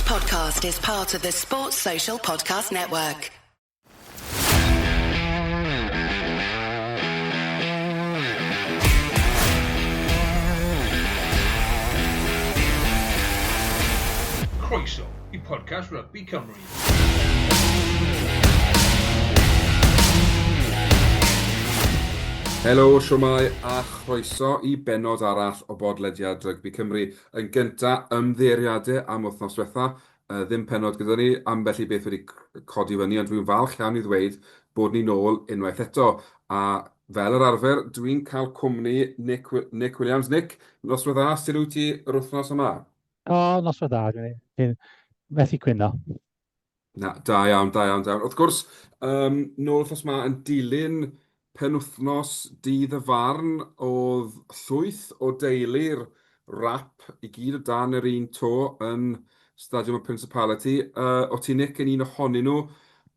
podcast is part of the Sports Social Podcast Network. Croeso i podcast Rugby Cymru. Helo, siwmai a chroeso i bennod arall o bodlediad Rygbi Cymru. Yn gynta, ymddiheuriadau am wythnos diwetha. Ddim pennod gyda ni, ambell i beth wedi codi fyny, ond dwi'n falch iawn i ddweud bod ni nôl unwaith eto. A fel yr arfer, dwi'n cael cwmni Nick, Nick Williams. Nick, noswaith dda, sut wyt ti yr wythnos yma? O, noswaith dda, dwi'n methu cwyno. Na, da iawn, da iawn, da iawn. Wrth gwrs, um, nôl wythnos 'ma yn dilyn penwythnos dydd y farn, oedd llwyth o deulu'r rap i gyd o dan yr un to yn Stadiwm y Principality. O ti, Nick, yn un ohonyn nhw.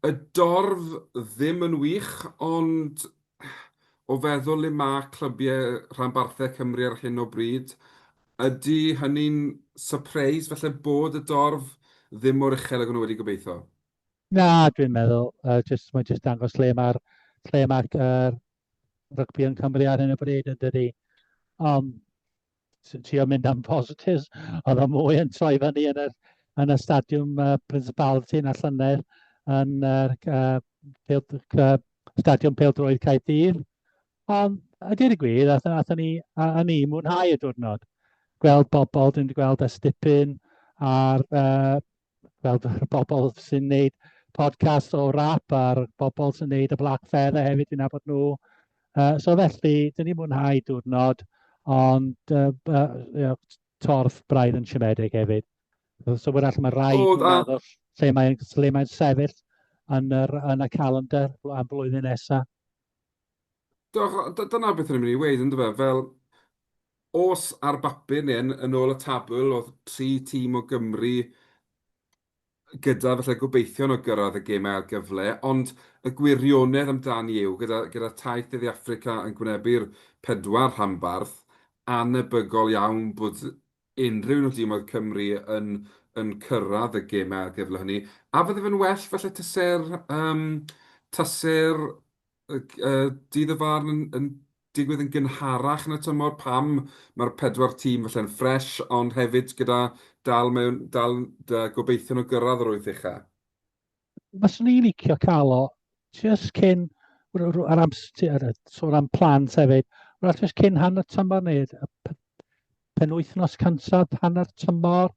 Y dorf ddim yn wych, ond o feddwl le mae clybiau rhanbarthau Cymru ar hyn o bryd, ydy hynny'n surprise falle bod y dorf ddim mor uchel ag o'n nhw wedi gobeithio? Na, dwi'n meddwl, uh, just, mae'n just dangos lle mae'r lle mae'r uh, rygbi yn Cymru ar hyn o bryd yn dydy. Ond trio mynd am positives, oedd o mwy yn troi fyny yn y, yn y stadiwm uh, Principality na llynedd yn yr uh, pel, uh, stadiwm pêl-droed Caerdydd. Ond, a dweud y gwir, athyn, athyn ni, a, a ni mwynhau y diwrnod. Gweld bobl, dwi'n gweld ers dipyn, a'r uh, gweld y bobl sy'n neud podcast o rap a'r bobl sy'n neud y Black Feather hefyd, dwi'n nabod nhw. So felly, dyn ni'n mwynhau diwrnod, ond uh, torf braidd yn siomedig hefyd. So wrach mae rhaid nhw meddwl lle mae'n lle mae sefyll yn, yr, yn y calendar am blwyddyn nesaf. Dyna beth o'n i'n mynd i weud, ynddo fe, fel Os ar bapur neu yn yn ôl y tabl oedd tri tîm o Gymru gyda falle gobeithion o gyrraedd y gemau ail gyfle, ond y gwirionedd amdani yw, gyda, gyda taith De Affrica yn gwynebu'r pedwar rhanbarth, anebygol iawn bod unrhyw un o dimoedd Cymru yn, yn cyrraedd y gemau ail gyfle hynny. A fydde fe'n well falle tase'r, um, tase'r dydd y farn yn, yn digwydd yn gynharach yn y tymor, pam mae'r pedwar tîm falle'n ffres, ond hefyd gyda dal mewn, dal da gobeithion o gyrraedd yr wyth ucha. Fyswn i'n licio cael o just cyn, ar amser, sôn am plant hefyd, wrach just cyn hanner tymor neu penwythnos cyntaf hanner tymor,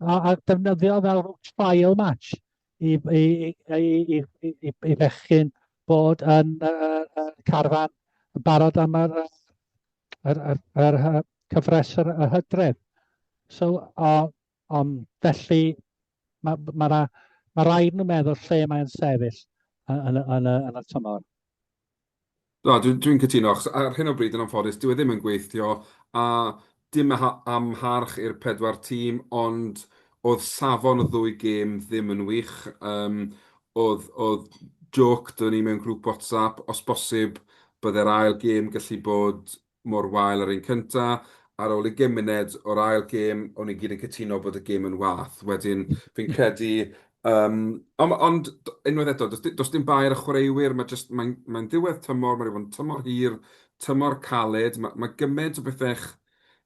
a, a defnyddio fel rhyw trial match i, i, i, i, i, i fechgyn bod yn uh, uh, carfan yn barod am yr, yr, yr, yr, yr cyfres yr, yr hydref. So, o, ond felly, mae ma, ma, ma rhaid nhw meddwl lle mae'n sefyll yn, yn, yn, yn, yn y tymor. Na, dwi'n dwi cytuno, achos ar hyn o bryd yn anffodus, dyw e ddim yn gweithio, a dim amharch i'r pedwar tîm, ond oedd safon y ddwy gêm ddim yn wych. Um, oedd, oedd joke 'da ni mewn grŵp WhatsApp, os bosib, bydde'r ail gêm gallu bod mor wael â'r un cynta. Ar ôl ugain munud o'r ail gêm, o'n i gyd yn cytuno bod y gêm yn wath. Wedyn, fi'n credu... Um, ond, ond unwaith eto, does, does dim bai ar y chwaraewyr, mae just, mae'n mae ddiwedd tymor, mae'n bod yn tymor hir, tymor caled, mae, mae gymaint o bethau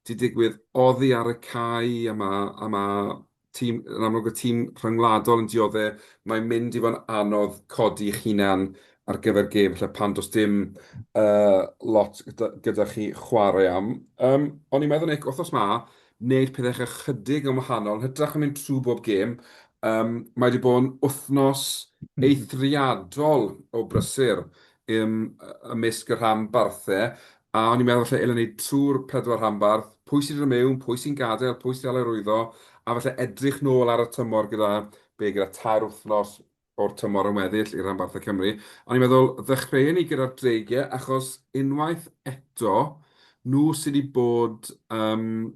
'di digwydd oddi ar y cae, a mae, a mae tîm, yn amlwg y tîm rhyngwladol yn diodde', mae'n mynd i fod yn anodd codi'ch hunan ar gyfer gêm falle pan does dim uh, lot gyda, gyda chi chwarae am. Um, o'n i'n meddwl, Nick, wythnos ma, wneud pethau ychydig yn wahanol, yn hytrach na mynd trwy bob gêm, um, mae wedi bod yn wythnos eithriadol o brysur um, ymysg y rhanbarthau, A o'n i'n meddwl falle elen ni trwy'r pedwar rhanbarth, pwy sy'n dod mewn, pwy sy'n gadael, pwy sy'n dal i arwyddo, a falle edrych nôl ar y tymor gyda, be, gyda tair wythnos o'r tymor yn weddill i ranbarthau Cymru. O'n i'n meddwl, ddechreuon ni gyda'r Dreigiau, achos unwaith eto, nhw sydd wedi bod, um,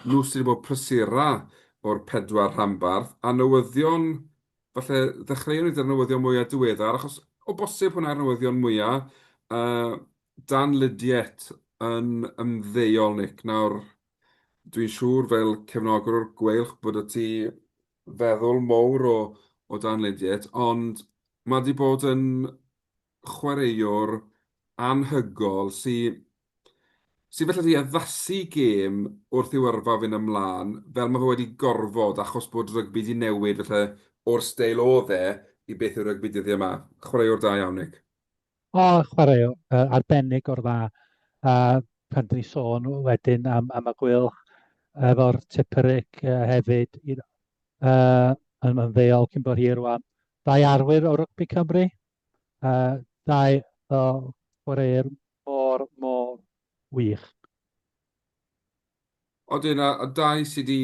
nhw sydd wedi bod prysura o'r pedwar rhanbarth, a newyddion falle ddechreuon ni gyda'r newyddion mwyaf diweddar, achos o bosib hwnna'r newyddion mwyaf, uh, Dan Lydiate yn ymddeol, Nick. Nawr, dwi'n siŵr fel cefnogwr o'r Gweilch bod y ti feddwl mowr o o Dan Lydiate, ond mae 'di bod yn chwaraewr anhygoel sy sy falle 'di addasu gêm wrth i'w yrfa fynd ymlaen, fel mae fe wedi gorfod achos bod rygbi 'di newid falle o'r steil oedd e i beth yw rygbi dyddiau 'ma. Chwaraewr da iawn, Nick. O, chwaraewr arbennig o'r dda. A pan dyn ni sôn wedyn am, am y Gweilch efo'r Tipuric hefyd, you know, yn ymddeol cyn bod hir rwan. Dau arwyr o rygbi Cymru, dau o chwaraewyr mor, mor wych. Odyn, a dau sydd 'di...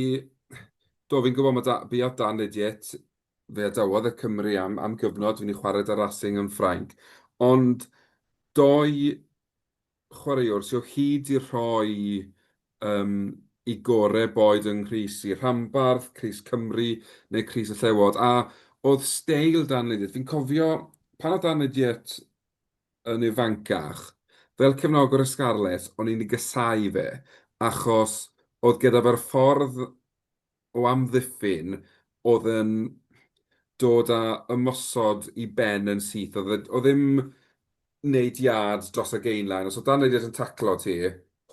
Do, fi'n gwybod, mae da, buodd Dan Lydiate, fe adawodd y Cymru am, am gyfnod, fi'n i chwarae 'da Racing yn Ffrainc, ond dou chwaraewr sydd o hyd 'di rhoi um, i gore boed yng nghrys i rhanbarth, crys Cymru neu crys y Llewod, a oedd steil Dan Lydiate, fi'n cofio pan oedd Dan Lydiate yn ifancach, fel cefnogwr y Scarlets, o'n i'n ei gasáu fe, achos oedd gyda fe'r ffordd o amddiffyn oedd yn dod â ymosod i ben yn syth. Oedd e, oedd ddim wneud yards dros y gain line. Os oedd Dan Lydiate yn taclo ti,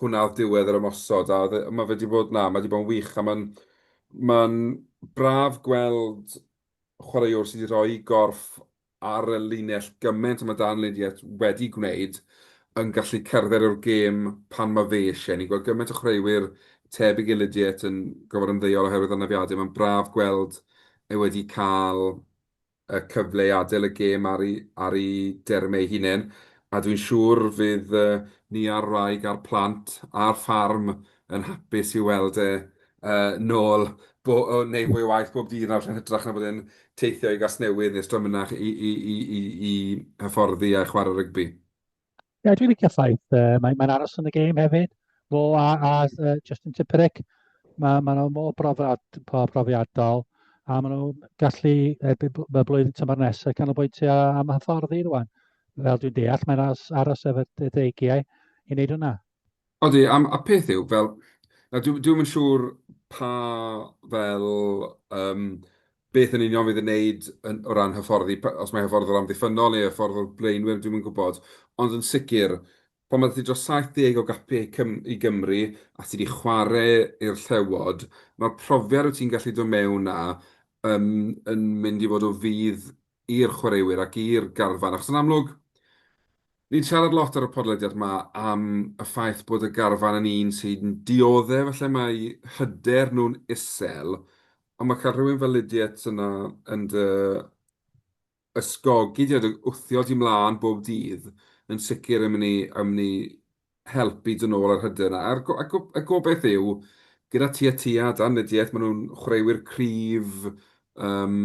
hwnna oedd diwedd yr ymosod. A oedd e, mae fe wedi bod, na, mae wedi bod yn wych. A mae'n mae'n braf gweld chwaraewr sydd wedi rhoi gorff ar y linell gymaint mae Dan Lydiate wedi gwneud yn gallu cerdded o'r gêm pan mae fe eisiau. Ni'n gweld gymaint o chwaraewyr tebyg i Lydiate yn gorfod ymddeol oherwydd anafiadau. Mae'n braf gweld e wedi cael y cyfle i adael y gêm ar ei, ar ei dermau ei hunain. A dwi'n siŵr fydd ni a'r wraig a'r plant a'r ffarm yn hapus i weld e nôl bo, o, neu fwy o waith bob dydd nawr yn hytrach na bod e'n teithio i Gasnewydd neu Stramynach i, i, i, i, i hyfforddi a chwarae rygbi. Ie, yeah, dwi'n licio'r ffaith, mae'n mae aros yn y gêm hefyd. Fo a, a Justin Tipuric, mae ma nhw mor brofiad, profiadol, a maen nhw'n gallu, erbyn y blwyddyn tymor nesaf, canolbwyntio am hyfforddi rwan. Fel dwi'n deall, mae'n aros, aros efo'r dreigiau i wneud hwnna. Odi, a a peth yw, fel, na dwi dwi'm yn siŵr pa fel yym beth yn union fydd yn wneud yn o ran hyfforddi, os mae hyfforddwr amddiffynnol neu hyfforddwr blaenwyr, dwi'm yn gwybod. Ond yn sicr, pan mae 'da ti dros 70 o gapiau i Cym- i Gymru a ti 'di chwarae i'r Llewod, mae'r profiad wyt ti'n gallu dod mewn 'na yym yn mynd i fod o fudd i'r chwaraewyr ac i'r garfan, achos yn amlwg, ni'n siarad lot ar y podlediad 'ma am y ffaith bod y garfan yn un sy'n dioddef, falle mae hyder nhw'n isel, ond mae cael rhywun fel Lydiate yna yn dy ysgogi di a dy wthio di mlaen bob dydd yn sicr yn mynd i, yn mynd i helpu dod nôl â'r hyder 'na. A'r go- a go- y gobaith yw, gyda Tia Tia a Dan Lydiate, maen nhw'n chwaraewyr cryf, yym,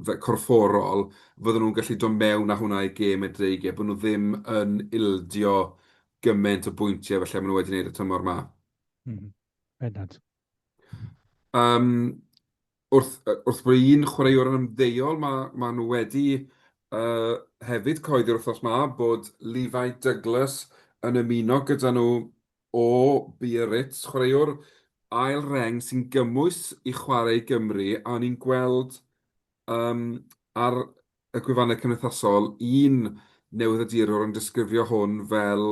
fe- corfforol, fydden nhw'n gallu dod mewn â hwnna i gêm y Dreigiau, bod nhw ddim yn ildio gymaint o bwyntiau falle maen nhw wedi gwneud y tymor 'ma. Bendant. Yym, wrth, wrth bod un chwaraewr yn ymddeol, mae, maen nhw wedi uh, hefyd cyhoeddi'r wythnos 'ma bod Levi Douglas yn ymuno gyda nhw o Biarritz, chwaraewr ail reng sy'n gymwys i chwarae i Gymru, a o'n i'n gweld um, ar y gwefannau cymdeithasol un newyddiadurwr yn disgrifio hwn fel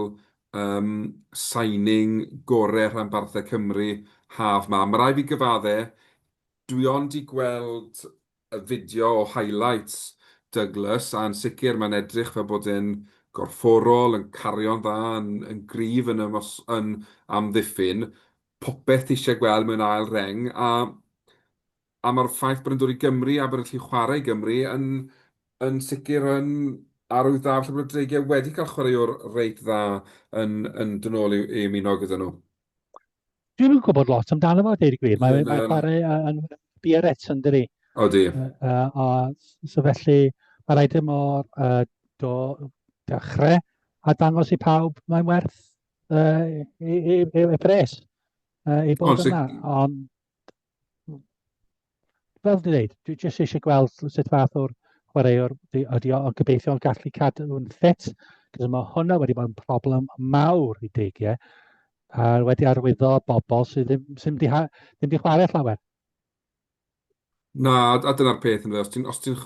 um, signing gorau rhanbarthau Cymru haf 'ma. Mae rhaid fi gyfadde, dwi ond 'di gweld y fideo o highlights Douglas, a'n sicr mae'n edrych fel bod e'n gorfforol, yn cario'n dda, yn, yn gryf yn, ymos, yn amddiffyn. Popeth ti eisiau gweld mewn ail reng, a a mae'r ffaith bod e'n dod i Gymru a bod e'n gallu chwarae i Gymru yn, yn sicr yn arwydd dda. Falle bod y Dreigiau wedi cael chwaraewr reit dda yn, yn dod nôl i, i ymuno gyda nhw. Dwi'm yn gwybod lot amdano fo, deud y gwir. Mae'n mae chwarae yn Biarritz yn dydi? Odi. So felly, mae rhaid i mor do dechrau a dangos i pawb mae'n werth i, i, i, i pres i bod yna. Ond fel dwi'n dweud, dwi jyst eisiau gweld sut fath o'r chwaraewr ydy o, ond gobeithio gallu cadw'n ffit, cos mae hwnna wedi bod yn problem mawr i Dreigiau, a wedi arwyddo bobl sydd ddim, sydd ddim, di, ddim di chwarae llawer. Na, a dyna'r peth yndyfe, os ti'n os ti'n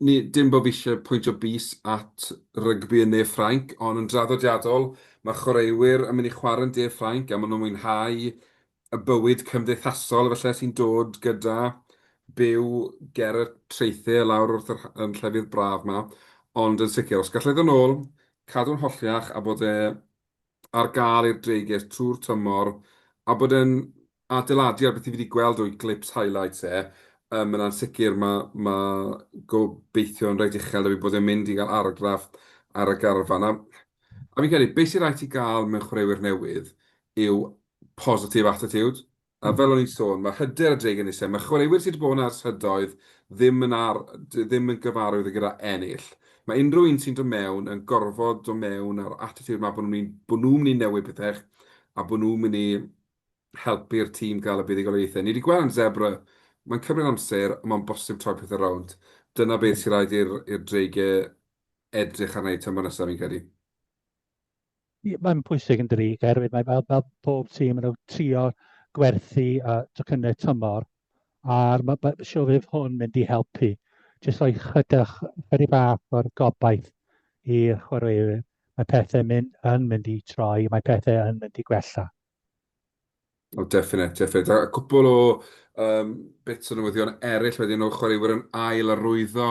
ni, dim bod fi eisiau pwyntio bys at rygbi yn Ne Ffrainc, ond yn draddodiadol, mae chwaraewyr yn mynd i chwarae yn De Ffrainc a maen nhw'n mwynhau y bywyd cymdeithasol efallai sy'n dod gyda byw ger y traethau lawr wrth yr yn llefydd braf 'ma. Ond yn sicr, os gallai ddod nôl, cadw'n holliach a bod e ar gael i'r Dreigiau trwy'r tymor, a bod e'n adeiladu ar beth i fi wedi gweld o'i clips highlights e, yym yna'n sicr mae ma' gobeithio yn reit uchel 'da fi bod e'n mynd i gael argraff ar y garfan. A a fi'n credu, beth sy'n rhaid ti gael mewn chwaraewyr newydd yw positive attitude. A fel o'n i'n sôn, mae hyder y Dreigiau yn isel. Mae chwaraewyr sydd wedi bod yna ers hydoedd ddim yn ar, ddim yn gyfarwydd gyda ennill. Mae unrhyw un sy'n dod mewn yn gorfod dod mewn â'r attitude 'ma bod nhw'n mynd, bod nhw'n mynd i newid pethau a bod nhw'n mynd i helpu'r tîm gael y buddugoliaethau. Ni wedi gweld yn Zebre, mae'n cymryd amser, ond mae'n bosib troi pethau rownd. Dyna beth sy'n rhaid i'r i'r Dreigiau edrych ar wneud tymor nesaf, fi'n credu. Mae'n pwysig yn dydi, oherwydd mae fel, fel pob tîm yn nhw trio gwerthu uh, tocynnau tymor, a'r ma, ma, siŵr fydd hwn mynd i helpu. Jyst rhoi chydig, chydig bach o'r gobaith i'r chwaraewyr. Mae pethau mynd, yn mynd i troi, mae pethau yn mynd i gwella. O, definite, definite. A cwpl o um, bits o newyddion eraill wedyn o chwaraewyr yn ail arwyddo.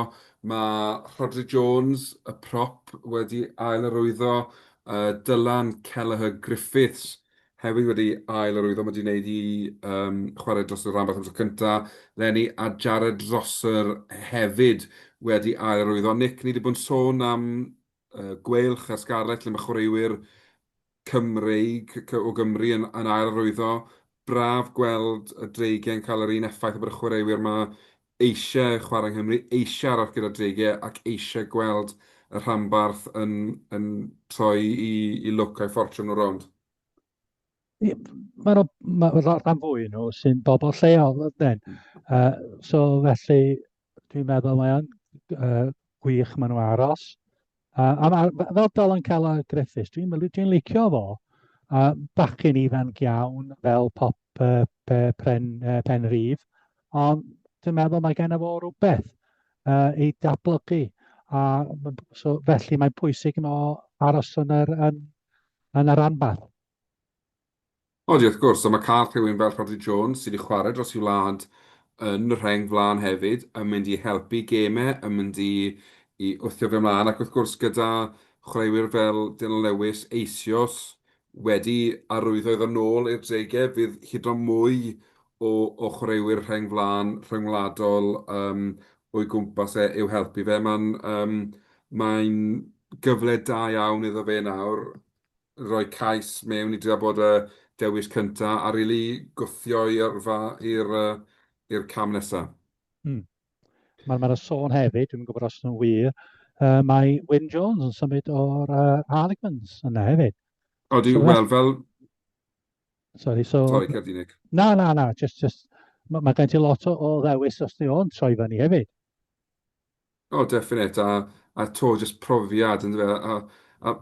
Mae Rhodri Jones, y prop, wedi ail arwyddo. Dylan Kelleher Griffiths hefyd wedi ail arwyddo. Mae wedi gwneud i um, chwarae dros y rhanbarth am tro cyntaf 'leni. A Jared Rosser hefyd wedi ail arwyddo. Nick, ni wedi bod yn sôn am Gweilch a Scarlets lle mae chwaraewyr Cymreig o Gymru yn yn ail arwyddo. Braf gweld y Dreigiau yn cael yr un effaith a bod y chwaraewyr 'ma eisiau chwarae yng Nghymru, eisiau aros gyda'r Dreigiau ac eisiau gweld y rhanbarth yn yn troi i i lwc a'i ffortiwn nhw rownd. Mae nhw, mae rhan fwy nhw sy'n bobl lleol, ydyn. Uh, so felly dwi'n meddwl mae o'n uh, gwych maen nhw aros. Uh, a ma, fel Dylan Keller Griffiths, dwi'n dwi, dwi licio fo. Uh, bachgen ifanc iawn, fel pop uh, pe, pren, uh, pen rhif, ond dwi'n meddwl mae gen fo rhywbeth uh, i datblygu. A so, felly mae'n pwysig mo aros yn yr, yn, yn yr anbarth. Odi, wrth gwrs, a mae cael rhywun fel Rhodri Jones, sydd wedi chwarae dros ei wlad yn y rheng flaen hefyd, yn mynd i helpu gemau, yn mynd i i wthio fe ymlaen, ac wrth gwrs gyda chwaraewyr fel Dylan Lewis eisoes wedi arwyddo iddo nôl i'r Dreigiau, fydd hyd yn oed mwy o o chwaraewyr rheng flaen rhyngwladol yym o'i gwmpas e i'w helpu fe. Mae'n yym mae'n gyfle da iawn iddo fe nawr rhoi cais mewn i drio bod y dewis cynta a rili gwthio ei yrfa i'r i'r cam nesa. Mm. Mae ma sôn hefyd, dwi'n gwybod os nhw'n wir, uh, mae Wyn Jones yn symud o'r uh, Harlequins yna hefyd. Odi, so, wel, fel... Sorry, so... Sorry, cer di, Nick. Na, na, na, just, just, mae ma gen ti lot o, o ddewis os di o'n troi fyny hefyd. O, definite, a a 'to jyst profiad yndyfe, a a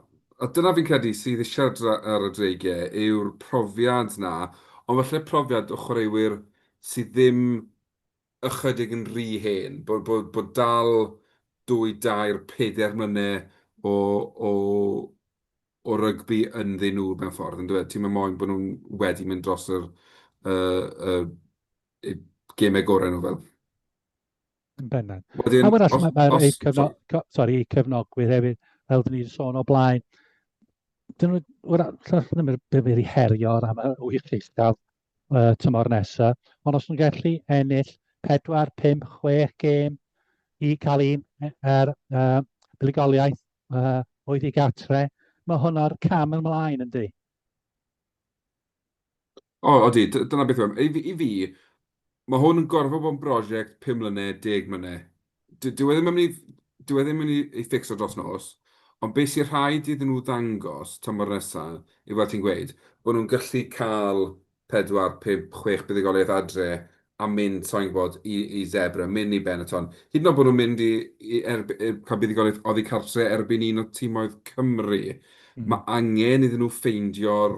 a dyna fi'n credu sydd eisiau ar ar y Dreigiau yw'r profiad 'na, ond falle profiad o chwaraewyr sydd ddim ychydig yn rhy hen, bod bod bod dal dwy, dair, pedair mlynedd o o o rygbi ynddyn nhw mewn ffordd, yndyfe? Ti'm yn moyn bod nhw'n wedi mynd dros yr y y y gemau gorau nhw fel. Yn bendant. Wedyn, a wrach, mae'r ma, ma cefno, sorry, cefnogwyr hefyd, fel dyn ni wedi sôn o blaen, dyn nhw, wrach, ddim yn wedi herio am y wych eithaf uh, tymor nesaf, ond os nhw'n gallu ennill 4, 5, 6 gêm i cael un er uh, buddugoliaeth uh, oedd i gatre, mae hwnna'r cam ymlaen yndi? O, odi, dyna beth yw e. I fi, i fi, mae hwn yn gorfod bod yn brosiect 5 mlynedd, 10 mlynedd. Dyw e ddim yn mynd i, dyw e ddim yn mynd i ei fficso dros nos, ond beth sy'n rhaid iddyn nhw ddangos tymor nesaf, yw fel ti'n gweud, bod nhw'n gallu cael 4, 5, 6 buddugoliaeth adre a mynd, sa i'n gwybod, i i Zebre, mynd i Benetton. Hyd yn oed bod nhw'n mynd i i erb- cael buddugoliaeth oddi cartre erbyn un o timoedd Cymru. Mae angen iddyn nhw ffeindio'r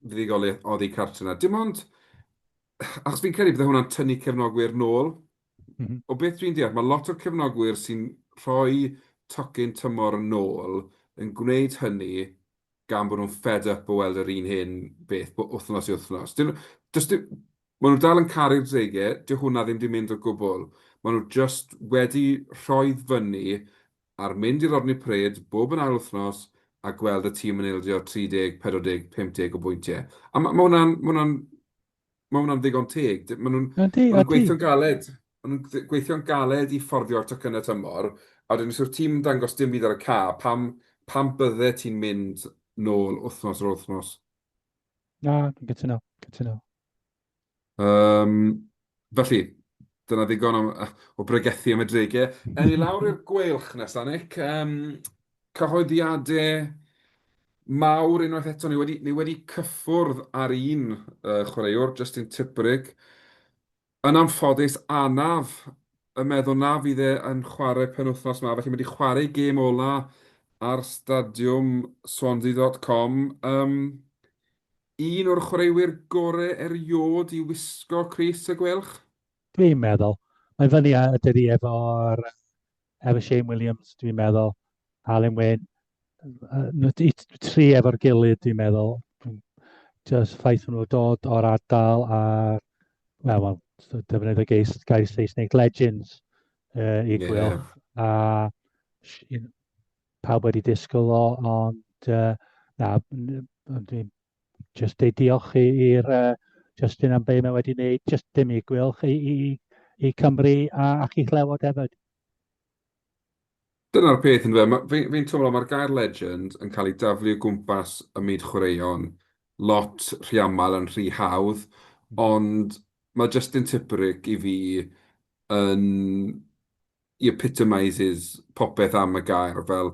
fuddugoliaeth oddi cartre 'na. Dim ond... Achos fi'n credu bydde hwnna'n tynnu cefnogwyr nôl. O beth dwi'n deall, mae lot o'r cefnogwyr sy'n rhoi tocyn tymor yn ôl yn gwneud hynny gan bod nhw'n fed up o weld yr un hen beth wythnos i wythnos. Dyn nhw... does dim... Maen nhw dal yn caru'r Dreigiau, dyw hwnna ddim 'di mynd o gwbl. Maen nhw jyst wedi rhoi fyny ar mynd i Rodney Parade bob yn ail wythnos a gweld y tîm yn ildio 30, 40, 50 o bwyntiau. A ma' ma' hwnna'n ma' hwnna'n ma' hwnna'n ddigon teg. Maen nhw'n maen nhw'n gweithio'n galed. Maen nhw'n gweithio'n galed i fforddio'r tocynnau tymor, a wedyn os yw'r tîm yn dangos dim byd ar y ca, pam pam bydde ti'n mynd nôl wythnos ar ôl wythnos? Na, dwi'n cytuno, cytuno. Um, felly, dyna ddigon o, o bregethu am y dreigiau. Ewn ni lawr i'r gweilch nesaf, Nick. Um, cyhoeddiadau mawr unwaith eto. Ni wedi, ni wedi cyffwrdd ar un uh, chwaraewr, Justin Tipuric. Yn anffodus, anaf y meddwl na fydd e yn chwarae penwythnos yma, felly mae wedi chwarae gêm ola ar stadiwm Swansea.com. Um, Un o'r chwaraewyr gore eriôd i wisgo crys y Gweilch? Dwi'n meddwl. Mae'n fyny a dydi efo'r efo Shane Williams, dwi'n meddwl. Alun Wyn. Nhw tri efo'r gilydd, dwi'n meddwl. Just ffaith nhw dod o'r ardal a, wel, well, defnyddio gair, gair Saesneg, legends uh, i Gweilch. Yeah. A pawb wedi disgwyl o, ond uh, na, dwi'n just deud diolch i'r uh, Justin am be mae wedi wneud, just dim i Gweilch, i, i, i Cymru a, ac i Llewod hefyd. Dyna'r peth yn fe, fi'n fi teimlo mae'r gair legend yn cael ei daflu o gwmpas y myd chwaraeon lot rhy aml yn rhy hawdd, ond mae Justin Tipuric i fi yn epitomises popeth am y gair, fel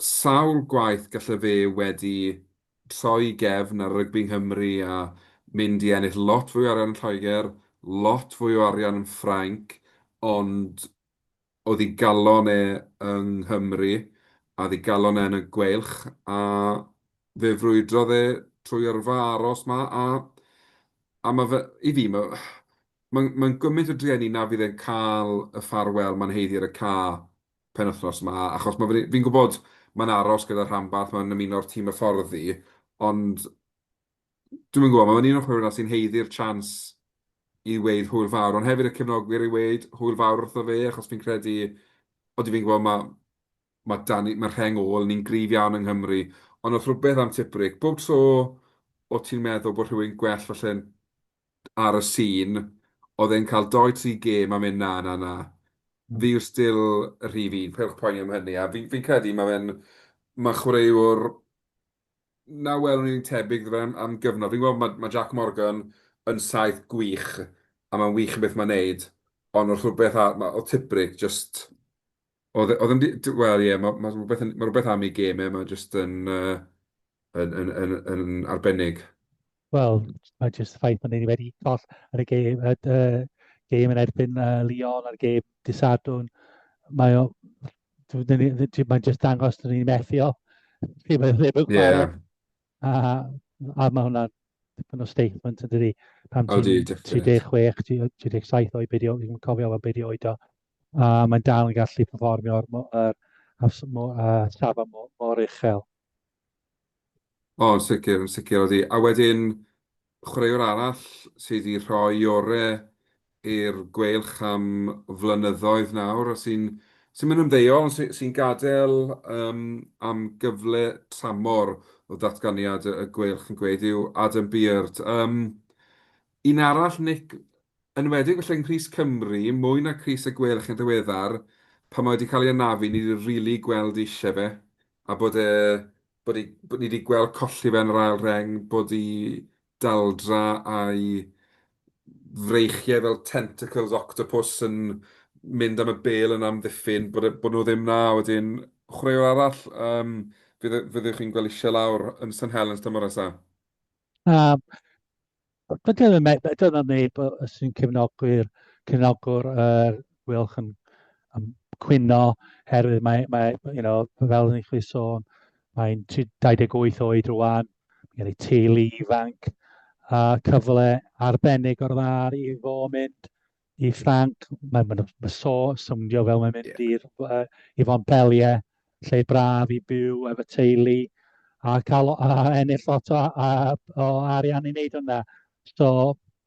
sawl gwaith gallai fe wedi troi gefn ar rygbi Nghymru a mynd i ennill lot fwy o arian yn Lloegr, lot fwy o arian yn Ffrainc, ond oedd ei galon e yng Nghymru a oedd ei galon e yn y Gweilch a fe frwydrodd e trwy yrfa aros 'ma a a ma' fe, i fi, ma' Mae'n mae'n gymaint o drueni na fydd e'n cael y ffarwél mae'n haeddu ar y ca penwythnos 'ma, achos ma' fe... fi'n gwybod mae'n aros gyda'r rhanbarth, mae'n ymuno'r tîm hyfforddi, ond dwi'm yn gwybod, mae'n un o'r chwaraewyr 'na sy'n haeddu'r chance i weud hwyl fawr, ond hefyd y cefnogwyr i weud hwyl fawr wrtho fe, achos fi'n credu, odi fi'n gwybod ma' ma' 'da ni, ma' rheng ôl ni'n gryf iawn yng Nghymru, ond oedd rhywbeth am Tipuric, bob tro o' ti'n meddwl bod rhywun gwell falle'n ar y sîn, oedd e'n cael dou tri gêm a mynd na, na, na. Fi yw still y rhif un, peidiwch poeni am hynny. A fi'n fi credu mae fe'n... Mae chwaraewr na welwn ni'n tebyg iddo fe am, am gyfnod. Fi'n gwybod mae, mae Jack Morgan yn saith gwych, a mae'n wych yn beth mae'n neud, ond oedd rhywbeth ar, mae, oedd Tipuric just... Oedd e, oedd e'n... Wel, ie, mae, mae, rhywbeth, mae rhywbeth am ei gêm e, mae just yn, uh, yn, yn, yn, yn arbennig. Wel, mae jyst y ffaith bod ni wedi coll ar y gêm, y, uh, gêm yn erbyn uh, Lyon a'r gêm dydd Sadwrn. Mae o, mae'n jyst dangos dyn ni'n methu o. Ddim yn ddim yn chwarae. Yeah. A, a mae hwnna'n dipyn o statement yn dydi. Pam ti'n 36, 37 oed, beth dwi'n cofio fel beth oed o. A mae'n dal yn gallu performio ar, ar, ar, ar safon mor, mor uchel. O, yn sicr, yn sicr, odi. A wedyn, chwaraewr arall sydd wedi rhoi ore i'r Gweilch am flynyddoedd nawr, a sy'n sy'n mynd ymddeol, ond sy'n sy gadael um, am gyfle tramor o ddatganiad y, y Gweilch yn gweud yw Adam Beard. Um, un arall, Nick, yn enwedig falle yng nghrys Cymru, mwy na crys y Gweilch yn ddiweddar, pan mae wedi cael ei anafu, ni wedi rili gweld eisiau fe. A bod e... bod i... bod ni 'di gweld colli fe yn yr ail reng, bod ei daldra a'i freichiau fel tentacles octopus yn mynd am y bêl yn amddiffyn, bod e... bod nhw ddim 'na. Wedyn, chwaraewr arall yym fydd fyddwch chi'n gweld eisiau lawr yn St Helens tymor nesa. Um, Dyna dyna neb sy'n cefnogwyr, cefnogwr yr Gweilch yn, yn cwyno herwydd mae, mae you know, fel ni chwi sôn, mae'n 28 oed rwan, mae gen i teulu ifanc. cyfle arbennig o'r dda i fo mynd i Ffranc. Mae'n ma, ma so, swndio fel mae'n mynd yeah. i'r, i Fontpellier, lle braf i byw efo teulu a cael a ennill lot o, a, o arian i wneud hwnna. So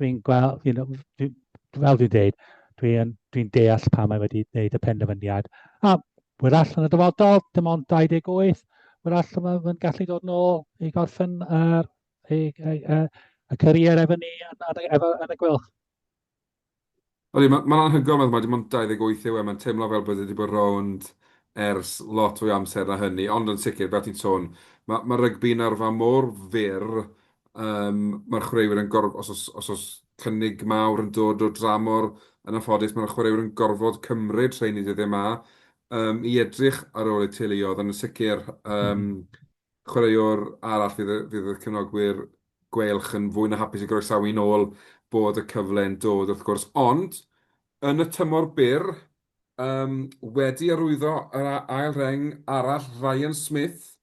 dwi'n gweld, you know, dwi, fel dwi'n dweud, dwi'n dwi deall pam mae wedi gwneud y penderfyniad. A wrach yn y dyfodol, dim ond 28, wrach mae'n gallu dod nôl i gorffen yr, y, y, y, y career efo ni yn, yn, efo, yn y Gweilch. Odi, mae'n ma anhygoel meddwl mae dim ond 28 yw e, mae'n teimlo fel bod e wedi bod rownd ers lot fwy o amser na hynny, ond yn sicr, fel ti'n sôn, mae, mae rygbi'n arfer mor fyr, um, mae'r chwaraewyr yn gorfod, os oes, os oes cynnig mawr yn dod o dramor, yn anffodus, mae'r chwaraewyr yn gorfod cymryd rheini dyddiau yma um, i edrych ar ôl eu teuluoedd, ond yn sicr, um, chwaraewr arall fydd y, fydd y cefnogwyr Gweilch yn fwy na hapus i groesawu nôl bod y cyfle'n dod wrth gwrs. Ond, yn y tymor byr, um, wedi arwyddo yr ail reng arall, Ryan Smith,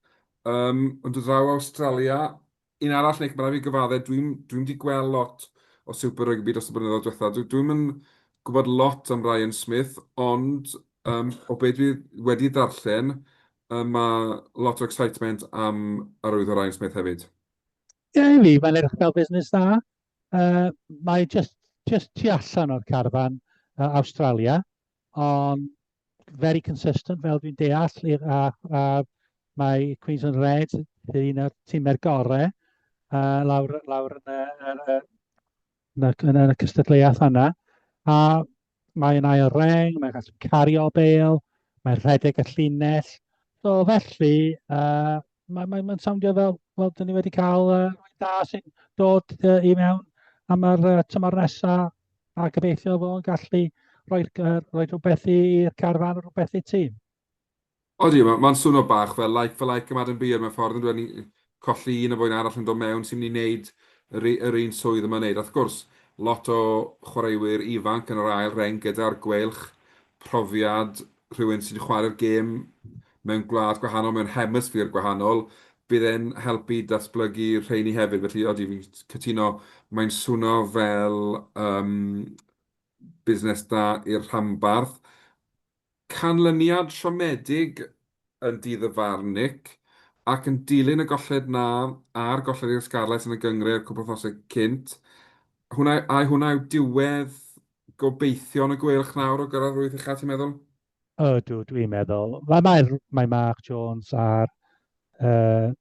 um, yn dod draw o Awstralia. Un arall, Nick, mae rhaid fi gyfadde, dwi'n dwi wedi gweld lot o Super Rugby dros y blynyddoedd diwetha. Dwi'n dwi yn gwybod lot am Ryan Smith, ond um, o beth dwi wedi ddarllen, Mae lot o excitement am arwyddo Ryan Smith hefyd. Ie, i fi, mae'n edrych fel busnes dda. Uh, mae just, just tu allan o'r carfan uh, Australia, ond very consistent fel dwi'n deall, a, a mae Queensland Reds un o'r tîmau'r gorau uh, lawr, lawr yn y, yn y, yn y, yn y cystadleuaeth yna. A Mae'n ail reng, mae'n gallu cario bêl, mae'n rhedeg y llinell. So felly, uh, mae'n mae, mae soundio fel, fel dyn ni wedi cael uh, da sy'n dod uh, i mewn am yr uh, tymor nesaf a gobeithio fo'n gallu rhoi, uh, rhoi rhywbeth i'r carfan, rhywbeth i'r tîm. Odi, mae'n ma swnio bach fel like for like am Adam Beard mewn ffordd yn dweud ni colli un a fwy'n arall yn dod mewn sy'n mynd i wneud yr, yr un swydd yma'n wneud. Wrth gwrs, lot o chwaraewyr ifanc yn yr ail reng gyda'r Gweilch, profiad rhywun sydd wedi chwarae'r gêm mewn gwlad gwahanol, mewn hemisphere gwahanol, bydd e'n helpu datblygu rheini hefyd. Felly, odi, fi'n cytuno, mae'n swno fel um, busnes da i'r rhanbarth. Canlyniad siomedig yn dydd y farn, Nick, ac yn dilyn y golled 'na a'r golled i'r Scarlets yn y gynghrair cwpl wythnosau cynt, hwnna, ai hwnna yw diwedd gobeithion y Gweilch nawr o gyrraedd wyth ucha, ti'n meddwl? Ydw, dwi'n meddwl. Mae, mae, mae Mark Jones a'r uh,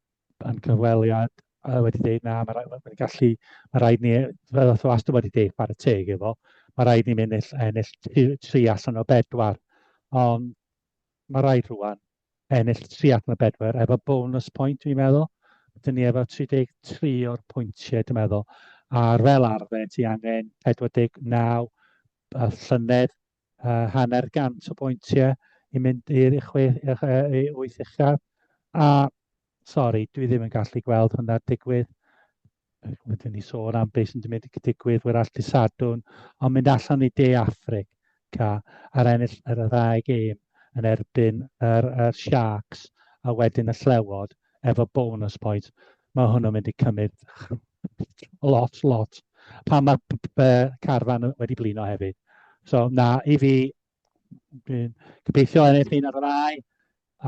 yn cyfweliad uh, wedi dweud na, mae rhaid, mae gallu, mae rhaid ni, fel oedd wastad wedi dweud, chwarae teg efo, mae rhaid ni mynd ennill, ennill tri, tri allan o bedwar. Ond mae rhaid rwan ennill tri allan o bedwar efo bonus point, dwi'n meddwl. Dyn ni efo 33 o'r pwyntiau, dwi'n meddwl. A'r fel arfer, ti angen 49 a llynedd uh, hanner gant o bwyntiau i mynd i'r chwe, i wyth uchaf. A, sori, dwi ddim yn gallu gweld hwnna'n digwydd. Wedyn ni sôn am beth sy'n mynd i digwydd wrach dy Sadwrn, ond mynd allan i De Affrica ar ennill yr ddau gêm yn erbyn yr, yr Sharks a wedyn y Llewod efo bonus point, mae hwnnw'n mynd i cymryd lot, lot. Pan mae carfan wedi blino hefyd. So na, i fi, dwi'n gobeithio ennill un ar y ddau,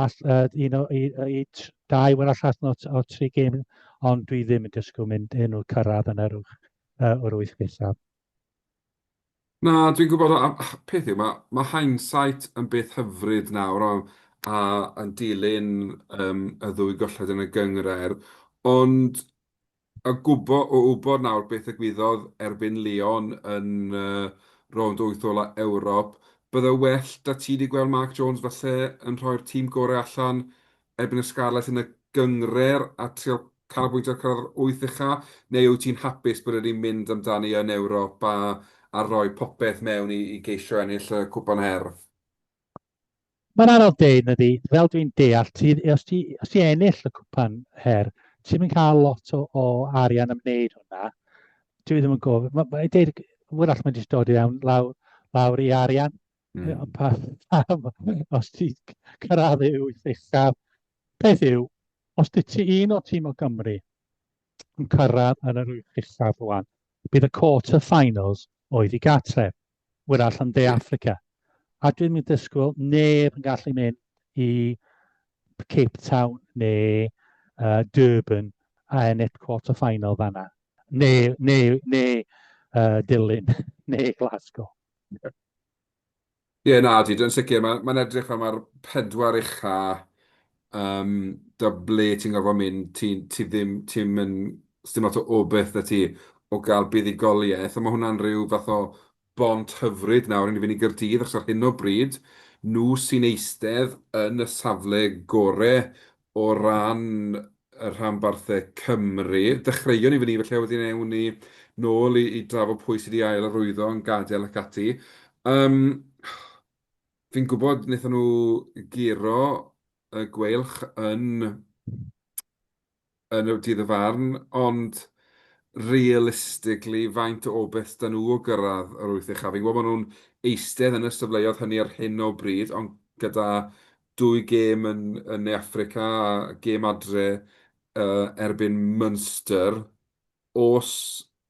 all, uh, un o, i, i, dau wrach allan o, o tri gêm, ond dwi ddim yn disgwyl mynd un o'r cyrraedd yn yr, uh, o'r wyth nesaf. Na, dwi'n gwybod, a peth yw, mae, mae hindsight yn beth hyfryd nawr, o, a yn dilyn um, y ddwy golled yn y gynghrair, ond y gwbo, o wybod nawr beth ddigwyddodd erbyn Lyon yn uh, rownd wyth ola Ewrop, bydde well 'da ti 'di gweld Mark Jones falle yn rhoi'r tîm gorau allan erbyn y Scarlets yn y gynghrair a trio canolbwyntio ar cyrraedd yr wyth ucha, neu wyt ti'n hapus bod wedi mynd amdani yn Ewrop a, a rhoi popeth mewn i, i geisio ennill y Cwpan Her? Mae'n anodd deud, ydy, fel dwi'n deall, ti, os, ti, os ti ennill y Cwpan Her, ti'n mynd cael lot o, o arian am wneud hwnna. Dwi ddim yn gofyn. Mae'n ma, deud, wrach mae'n jyst dod i fewn lawr, lawr i arian. Mm. Pa, pam, os ti'n cyrraedd i wyth uchaf. Peth yw, os di ti un o tîm o Gymru yn cyrraedd yn yr wyth uchaf rwan, bydd y quarter finals oedd i gartref, wyrach yn De Affrica. A dwi'n mynd disgwyl neb yn gallu mynd i Cape Town neu Durban a ennill quarter final fanna. Neu, neu, neu Dulyn, neu Glasgow. Ie, yeah, na, di, yn sicr, mae'n ma edrych fel mae'r pedwar ucha, um, da ble ti'n gorfod mynd, ti, ti ddim, ti'n mynd, sdim lot o obeith 'da ti o gael buddugoliaeth, a mae hwnna'n rhyw fath o bont hyfryd nawr i ni fynd i Gaerdydd, achos ar hyn o bryd, nhw sy'n eistedd yn y safle gore o ran y rhanbarthau Cymru. Dechreuon ni fyny felly, a wedyn ewn ni nôl i, i drafod pwy sydd wedi ail arwyddo yn gadael ac ati. Um, fi'n gwybod wnaethon nhw guro y Gweilch yn yn y dydd y farn, ond realistically, faint o obaith 'da nhw o gyrraedd yr wyth uchaf? Fi'n gwybod bod nhw'n eistedd yn y safleoedd hynny ar hyn o bryd, ond gyda dwy gêm yn, yn Ne Affrica a gêm adre uh, erbyn Munster, os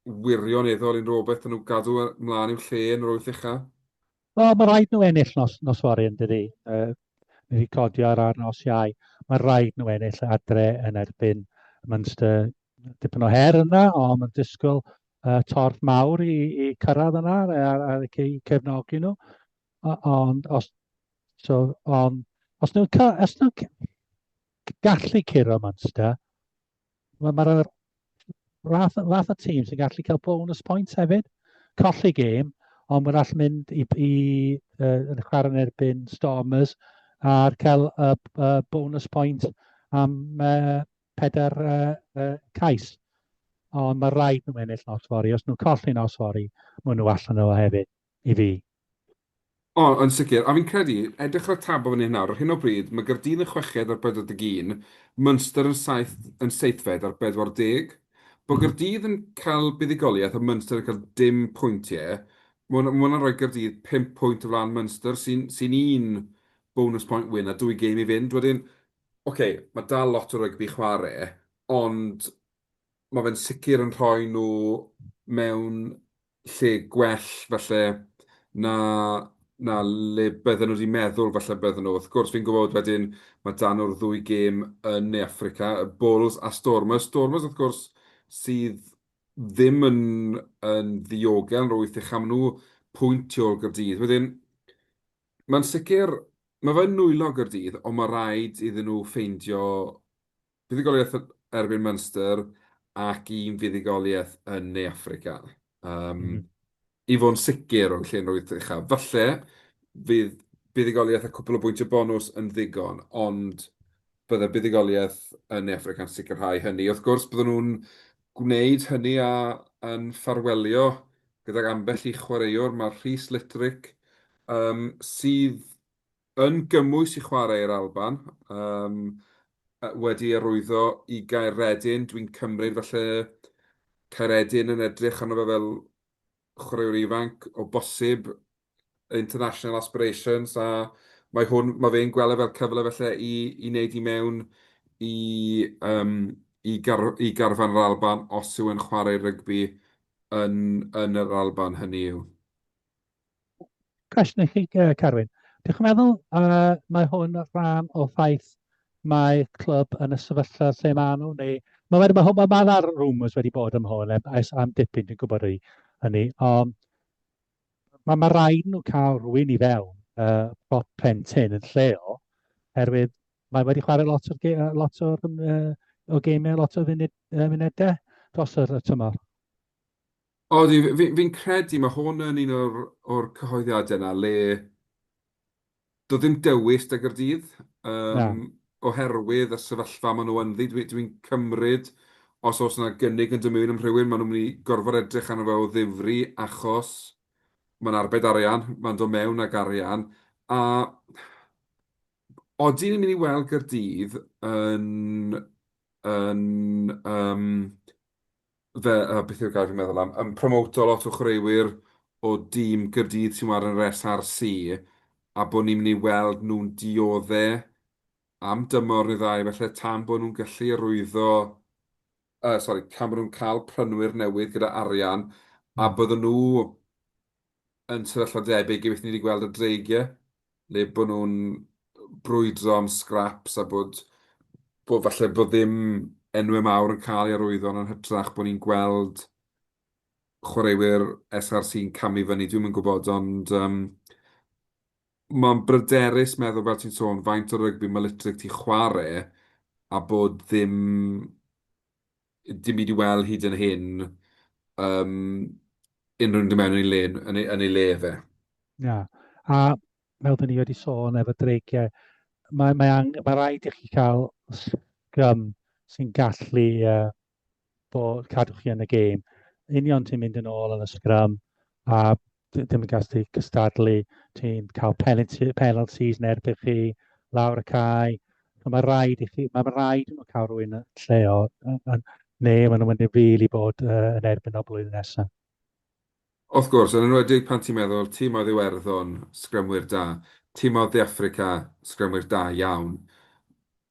wirioneddol unrhyw obaith 'da nhw gadw ymlaen i'w lle yn yr wyth uchaf? Wel, mae rhaid nhw ennill nos, nos fory yn dydi. Ni wedi codio ar ar nos Iau. Mae rhaid nhw ennill adre yn erbyn Munster. Dipyn o her yna, ond mae'n disgwyl torf mawr i, i cyrraedd yna a, a, a i cefnogi nhw. Ond os, so, ond, os nhw'n os nhw'n gallu curo Munster, Mae'r ma fath, fath o tîm sy'n gallu cael bonus points hefyd. Colli gêm, ond mae'n all mynd i, i uh, yn chwarae yn erbyn Stormers a'r cael y uh, bonus point am uh, pedair uh, uh, cais. Ond mae rhaid nhw ennill nos fory. Os nhw'n colli nos fory, maen nhw allan o hefyd, i fi. O, yn sicr. A fi'n credu, edrych ar y tabl fan hyn nawr, ar hyn o bryd, mae Gaerdydd yn chweched ar 41, Munster yn saith, yn seithfed ar 40. Bod Gaerdydd yn cael buddugoliaeth a Munster yn cael dim pwyntiau, mae hwnna, ma' hwnna'n rhoi Gaerdydd 5 pwynt o flaen Munster, sy'n sy un bonus point win a dwy gêm i fynd. Wedyn, oce, okay, mae dal lot o rygbi chwarae, ond mae fe'n sicr yn rhoi nhw mewn lle gwell falle na na le bydden nhw wedi meddwl falle bydden nhw. Wrth gwrs, fi'n gwybod wedyn mae dan nhw'r ddwy gêm yn Ne Affrica, y Bulls a Stormers. Stormers, wrth gwrs, sydd ddim yn, yn ddiogel yn rwyth uchaf. Maen nhw pwynt tu ôl Gaerdydd. Wedyn, mae'n sicr, mae fe'n nwylo Gaerdydd, ond mae rhaid iddyn nhw ffeindio Buddugoliaeth erbyn Munster ac un fuddugoliaeth yn Ne Affrica. Um, mm -hmm. I fod yn sicr o'n lle'n rwydd uchaf. Falle fydd buddugoliaeth a cwpl o bwyntiau bonws yn ddigon, ond bydde buddugoliaeth yn Ne Affrica yn sicrhau hynny. Wrth gwrs, bydden nhw'n gwneud hynny a yn ffarwelio gydag ambell i chwaraewr. Mae Rhys Litterick, um, sydd yn gymwys i chwarae i'r Alban, yym, wedi arwyddo i Gaeredin. Dwi'n cymryd falle Caeredin yn edrych arno fe fel chwaraewr ifanc, o bosib international aspirations, a mae hwn, mae fe'n gweld e fel cyfle falle i, i wneud i mewn i, um, i, gar, i garfan yr Alban os yw e'n chwarae rygbi yn, yn yr Alban, hynny yw. Cwestiwn i chi, Carwyn. Dych chi'n meddwl uh, mae hwn rhan o ffaith mae clwb yn y sefyllfa lle maen nhw, neu mae wedi, mae, mae, mae rumours wedi bod am hwn ers am dipyn, dwi'n gwybod hynny, ond mae, mae rhaid nhw cael rhywun i fewn uh, prop pen tyn yn lleol, herwydd mae wedi chwarae lot o'r, lot o'r, uh, o gemau, lot o funud, uh, munudau dros yr tymor. Odi, fi, fi'n credu mae hwn yn un o'r, or cyhoeddiadau yna le doedd ddim dewis 'da Gaerdydd um, oherwydd y sefyllfa maen nhw ynddi. Dwi'n dwi cymryd os oes yna gynnig yn dod mewn am rhywun, maen nhw'n mynd i gorfod edrych arno fe o ddifri achos mae'n arbed arian, mae'n dod mewn ag arian. A odi ni'n mynd i weld Gaerdydd yn, yn um, fe, uh, beth yw'r gair fi'n meddwl am, yn promoto lot o chwaraewyr o dîm Gaerdydd sy'n wario yn yr SRC, a bod ni'n mynd i weld nhw'n diodde am dymor neu ddau, felly tan bod nhw'n gallu arwyddo. Sori, can bod nhw'n cael prynwyr newydd gyda arian, a bydden nhw yn sefyllfa debyg i beth ni wedi gweld y Dreigiau, le bod nhw'n brwydro am scraps a bod, bod falle bod ddim enwau mawr yn cael ei arwyddo, ond yn hytrach bod ni'n gweld chwaraewyr SRC'n camu fyny, dwi'm yn gwybod, ond um, mae'n bryderus meddwl, fel ti'n sôn, faint o rygbi mae Litterick ti chwarae a bod ddim dim byd i weld hyd yn hyn um, unrhyw un mewn yn ei le, yn ei, yn ei le fe. Ia, yeah. A fel dyn ni wedi sôn efo dreigiau, mae, mae, ang, mae rhaid i chi cael sgrym sy'n gallu uh, bod, cadw chi yn y gêm. Union ti'n mynd yn ôl yn y sgrym a ddim yn gallu cystadlu, ti'n cael penalty, penalties yn erbyn chi, lawr y cae. So mae rhaid i chi, mae rhaid i nhw cael rhywun lleol, neu maen nhw'n mynd i rili bod uh, yn erbyn o blwyddyn nesaf. Wrth gwrs, yn enwedig pan ti'n meddwl, tîmoedd Iwerddon, sgrymwyr da, tîmoedd De Affrica, sgrymwyr da iawn.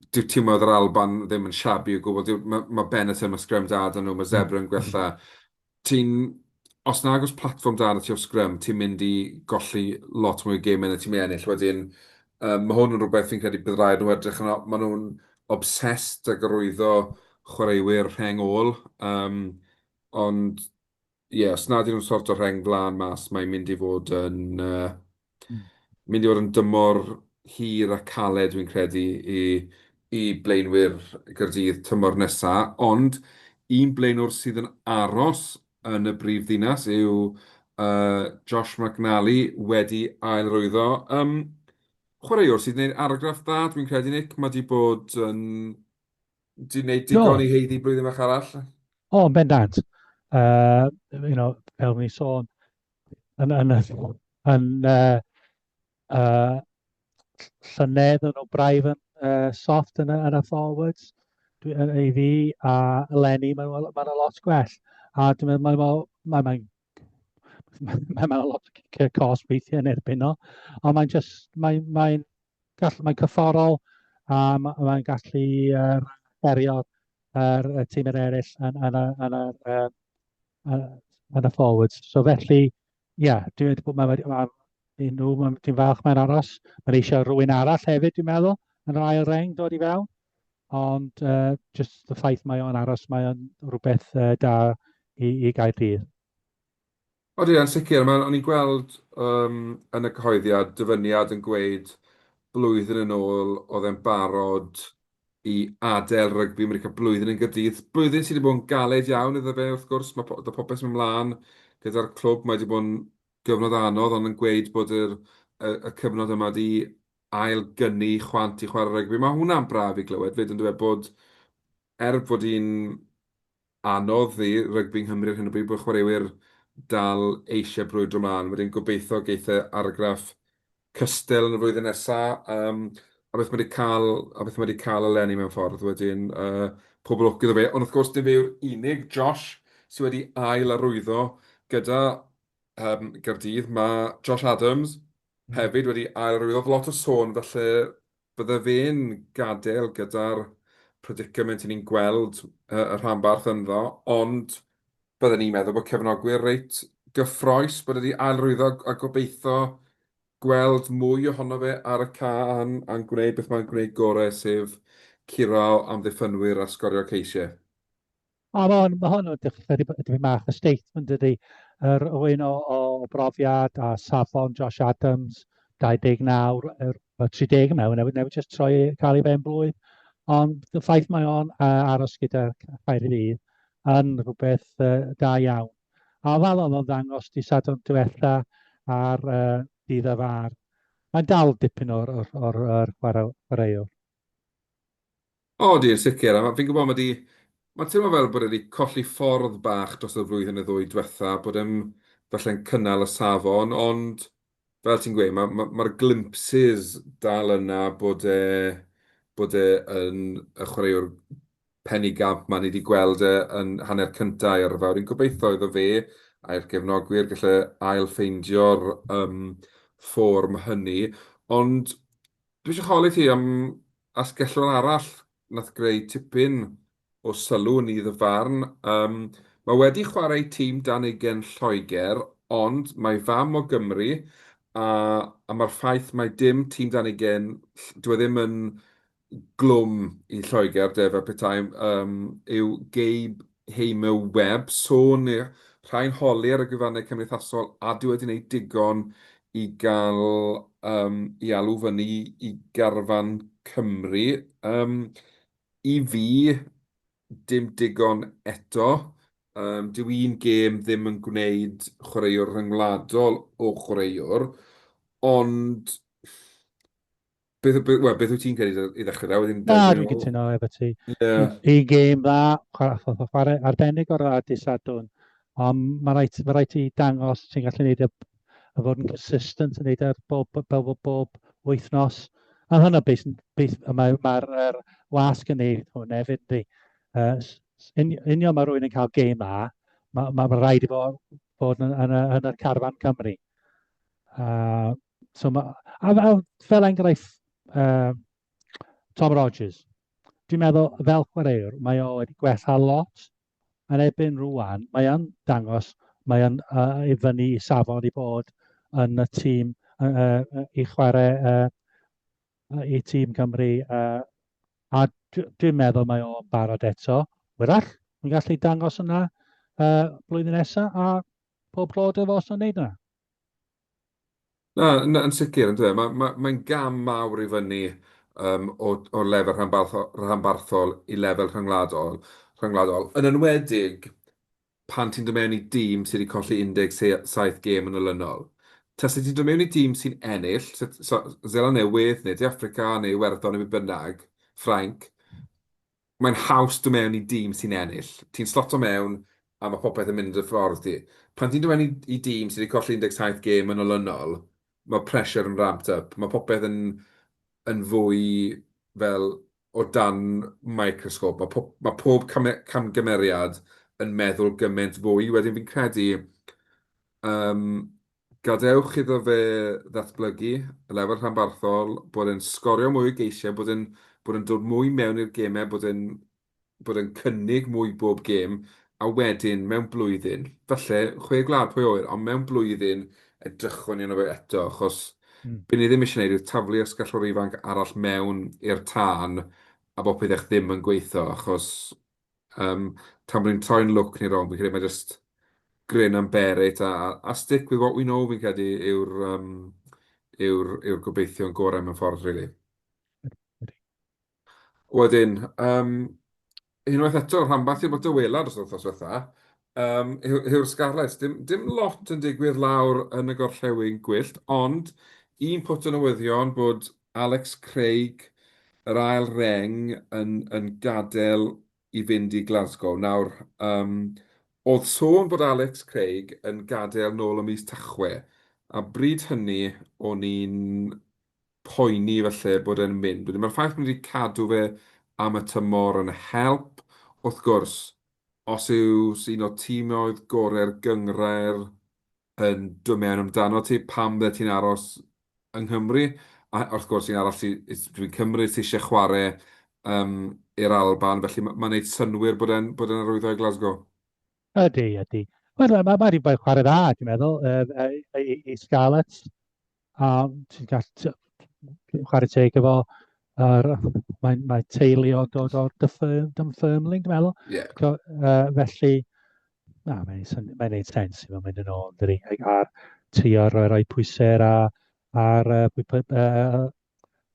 Dyw tîmoedd yr Alban ddim yn shabby o gwbl. Dyw, mae, mae Benetton, mae sgrym da 'da nhw, mae Zebre yn gwella. Ti'n... Os nag oes platfform da 'da ti o sgrym, ti'n mynd i golli lot mwy o gemau na ti'n mynd i ennill. Wedyn, um, mae hwn yn rhywbeth fi'n credu bydd rhaid nhw edrych arno. Maen nhw'n obsessed ag arwyddo chwaraewyr rheng ôl, um, ond ie, os nad ydyn nhw'n sorto rheng flaen mas, mae'n mynd i fod yn, uh, mynd i fod yn dymor hir a caled, dwi'n credu, i, i blaenwyr Gaerdydd tymor nesaf. Ond un blaenwr sydd yn aros yn y brif ddinas yw uh, Josh McNally wedi ailrwyddo. Um, chwaraewr sydd wneud argraff dda, dwi'n credu, Nick. Mae wedi bod yn 'di wneud digon i haeddu blwyddyn fach arall? O, yn bendant. Uh, you know, fel ni sôn, yn, yn, yn uh, uh, llynedd yn nhw braidd yn uh, soft yn y, yn y forwards dwi, yn, i fi, a eleni mae'n ma, ma lot gwell. A dwi'n meddwl, mae'n ma, ma, ma, ma, ma lot o cicio cos weithiau yn erbyn o, ond mae'n just, mae'n mae gall, mae'n cyfforol a mae'n gallu uh, herio yr uh, tîm eraill yn, yn, yn, yn, yn, yn y forwards. So felly, ie, yeah, dwi'n meddwl bod mae, mae, nhw, dwi'n falch mae'n aros. Mae'n eisiau rhywun arall hefyd, dwi'n meddwl, yn yr ail reng dod i fewn. Ond uh, just y ffaith mae o'n aros, mae o'n rhywbeth uh, da i, i Gaerdydd. Odi, yn sicr. Mae, o'n i'n gweld um, yn y cyhoeddiad dyfyniad yn gweud blwyddyn yn ôl oedd e'n barod i adael rygbi. Mae wedi cael blwyddyn yn Gaerdydd. Blwyddyn sydd wedi bod yn galed iawn iddo fe, wrth gwrs. Mae po popeth yn mynd mlaen gyda'r clwb. Mae wedi bod yn gyfnod anodd, ond yn gweud bod yr, y, y cyfnod yma wedi ail-gynnu chwant i chwarae rygbi. Mae hwnna'n braf i glywed 'fyd, yn dweud bod er bod hi'n anodd i rygbi yng Nghymru ar hyn o bryd, bod chwaraewyr dal eisiau brwydro mlaen. Wedyn gobeithio geith e argraff cystal yn y flwyddyn nesa, um, a beth mae wedi cael, a beth mae wedi cael eleni mewn ffordd wedyn, uh, pob lwc iddo fe. Ond wrth gwrs, dim fe yw'r unig Josh sydd wedi ail arwyddo gyda um, Gaerdydd. Mae Josh Adams hefyd wedi ail arwyddo. Lot o sôn falle bydde fe'n gadael gyda'r predicament i ni'n gweld y rhanbarth ynddo, ond bydden ni'n meddwl bod cefnogwyr reit gyffroes bod wedi ailrwyddo a gobeithio gweld mwy ohono fe ar y ca a'n, a'n gwneud beth mae'n gwneud gorau, sef curo amddiffynwyr a sgorio ceisiau. O, mae hwn, ma hwn yn dechrau dipyn bach o statement dydy. Yr rhywun o, o brofiad a safon Josh Adams, 29, er, 30 mewn, newydd, newydd just troi cael ei ben blwydd. Ond y ffaith mae o'n uh, aros gyda Caerdydd yn rhywbeth uh, da iawn. A fel oedd o'n ddangos di Sadwrn diwetha ar uh, dydd y far, mae'n dal dipyn o'r, or, or, or chwaraewr. O, ydy, yn sicr. A fi'n gwybod, mae 'di... Mae'n teimlo fel bod e 'di colli ffordd bach dros y flwyddyn neu ddwy diwetha, bod e'n falle'n cynnal y safon, ond fel ti'n gweud, mae'r ma, ma glimpses dal yna bod e, bod e yn y chwaraewr penigamp 'ma ni 'di gweld e yn hanner cynta ei yrfa. Fi'n gobeithio iddo fe a'r gefnogwyr gallu ail-ffeindio'r um, fform hynny, ond Dwi eisiau holi ti am asgellwr arall nath greu tipyn o sylw yn nydd y farn. Um, mae wedi chwarae tîm dan ugen Lloegr, ond mae fam o Gymru, a, a mae'r ffaith mae dim tîm dan ugen, dyw e ddim yn glwm i Lloegr, de, fel petai, um, yw Gabe Hamer Webb. Sôn neu rhai'n holi ar y gwefannau cymdeithasol a dyw e wedi gwneud digon i gael um, i alw fyny i garfan Cymru. Um, I fi, dim digon eto. Um, dyw un gêm ddim yn gwneud chwaraewr rhyngwladol o chwaraewr, ond Beth, beth, well, beth wyt ti'n credu i ddechrau da? Wedyn, Na, dwi'n cytuno efo ti. Yeah. Un gêm dda, chwarae arbennig o'r dda dydd Sadwrn. Ond mae rhaid, ma rhaid ti dangos ti'n gallu gwneud y, y fod yn consistent yn gwneud ar bob, bob, bob, bob wythnos. A hynna beth, beth mae'r mae, er, wasg yn neud hwn hefyd, yndi. Uh, union mae rhywun yn cael gêm dda, mae, ma, ma rhaid i fod, fod yn, yn, yn, yn y carfan Cymru. Uh, So ma, a, a fel enghraifft, uh, Tom Rogers, dwi'n meddwl fel chwaraewr, mae o wedi gwella lot. Yn ebyn rwan, mae o'n dangos, mae o'n uh, i fyny i safon i bod yn y tîm uh, uh, i chwarae uh, i tîm Cymru. Uh, a dwi'n meddwl mae o'n barod eto. Wyrach, mae'n gallu dangos yna uh, blwyddyn nesaf a pob clod efo os o'n neud yna. Na, na, yn sicr, yn dyw e. Mae'n ma, mae'n gam mawr i fyny um, o, o lefel rhanbarthol, rhanbarthol i lefel rhyngwladol, rhyngwladol. Yn enwedig pan ti'n dod mewn i dîm sydd wedi colli 17 gêm yn olynol. Tase ti'n dod mewn i dîm sy'n ennill, so, so, Seland Newydd neu De Affrica neu Iwerddon neu be bynnag, Ffrainc, mae'n haws dod mewn i dîm sy'n ennill. Ti'n sloto mewn a mae popeth yn mynd y ffordd ti. Pan ti'n dod mewn i, i dîm sydd wedi colli 17 gêm yn olynol, mae pressure yn ramped up. Mae popeth yn, yn fwy fel o dan microscope. Mae, po, mae pob cam, camgymeriad yn meddwl gymaint fwy. Wedyn fi'n credu um, Gadewch iddo fe ddatblygu y lefel rhanbarthol, bod e'n sgorio mwy o geisiau, bod e'n bod e'n dod mwy mewn i'r gemau, bod e'n bod e'n cynnig mwy bob gêm, a wedyn mewn blwyddyn, falle chwe gwlad pwy a ŵyr, ond mewn blwyddyn edrychwn ni arno fe eto, achos Mm. be ni ddim eisiau gwneud yw taflu asgellwr ifanc arall mewn i'r tân a bod pethau ddim yn gweithio, achos Um, tan bod ni'n troi'n lwc ni rong, fi'n credu mae just grin and bear it a, a stick with what we know fi'n credu yw'r um, yw'r yw gobeithio'n gorau mewn ffordd, really. Wedyn, um, unwaith eto, rhanbarth i bod dywela dros yr wythnos diwetha, um, yw'r Scarlets. Dim, dim lot yn digwydd lawr yn y gorllewin gwyllt, ond un pwt o newyddion bod Alex Craig, yr ail reng, yn, yn gadael i fynd i Glasgow. Nawr, um, oedd sôn bod Alex Craig yn gadael nôl ym mis Tachwedd, a bryd hynny o'n i'n poeni falle bod e'n mynd. Wedyn mae'r ffaith bod ni wedi cadw fe am y tymor yn help. Wrth gwrs, os yw un o tîmoedd gorau'r gynghrair yn dod mewn amdano ti, pam bydde ti'n aros yng Nghymru? A wrth gwrs, un arall sy, dwi'n cymryd sydd eisiau chwarae um, i'r Alban, felly mae'n ma gwneud synnwyr bod e'n bod e'n arwyddo i Glasgow. Ydy, ydy. Wel, mae ma wedi bod chwarae dda, dwi'n meddwl, uh, i, i, i Scarlets. A ti'n gallu chwarae teg efo ar, mae, mae teulu o dod o'r Dunfermline, dwi'n meddwl. Yeah. So, uh, felly, na, mae'n mae neud sens i fod mynd yn ôl, dydy, a'r trio rhoi, rhoi pwysau ar, ar uh, uh,